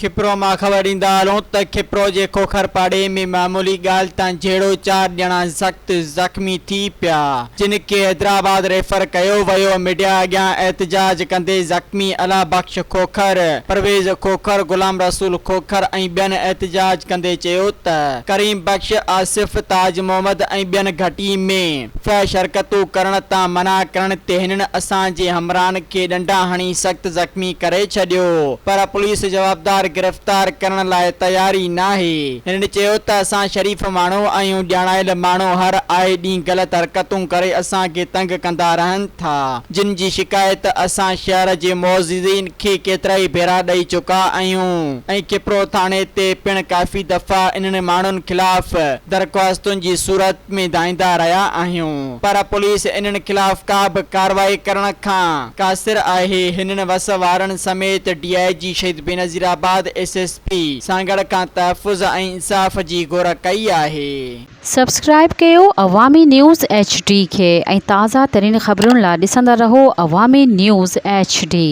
کپرو مان خبر ڏيندا هلون ته کپرو جي کوکر پاڙي ۾ معمولي ڳالهه تان جهيڙو چار ڄڻا سخت زخمي ٿي پيا جن کي حيدرآباد ريفر ڪيو ويو ميڊيا اڳيان احتجاج ڪندي زخمي الله بخش کوکر، پرويز کوکر، غلام رسول کوکر ۽ ٻين احتجاج ڪندي چيو ته ڪريم بخش، آصف، تاج محمد ۽ ٻين گهٽي ۾ فحش حرڪتون ڪرڻ تان منع ڪرڻ تي هنن اسان جي همراهن کي ڏنڊا هڻي سخت زخمي ڪري ڇڏيو پر پوليس جوابدار گرفتار ڪرڻ لاء تيار ئي ناهي. هنن چيو ته اسان شريف ماڻهو آهيون ڄاڻايل ماڻهو هر آئي ڏينهن غلط حرڪتون ڪري اسان کي تنگ ڪندا رهن ٿا جن جي شڪايت اسان شهر جي معززين کي ڪيترائي ڀيرا ڏئي چڪا آهيون ۽ کپرو ٿاڻي تي پڻ ڪافي دفعا انهن ماڻهن خلاف درخواستن جي صورت ۾ دانهيندا رهيا آهيون پر پوليس انهن خلاف ڪا به ڪارروائي ڪرڻ کان قاصر آهي هنن وس وارن سميت D I G Shaheed Benazirabad S S P Sanghar کان تحفظ ۽ انصاف جي گهر ڪئي آهي. سبسڪرائيب ڪيو عوامي نيوز ايڇ ڊي کي ۽ تازه ترين خبرن لا ڏسندا رهو عوامي نيوز ايڇ ڊي.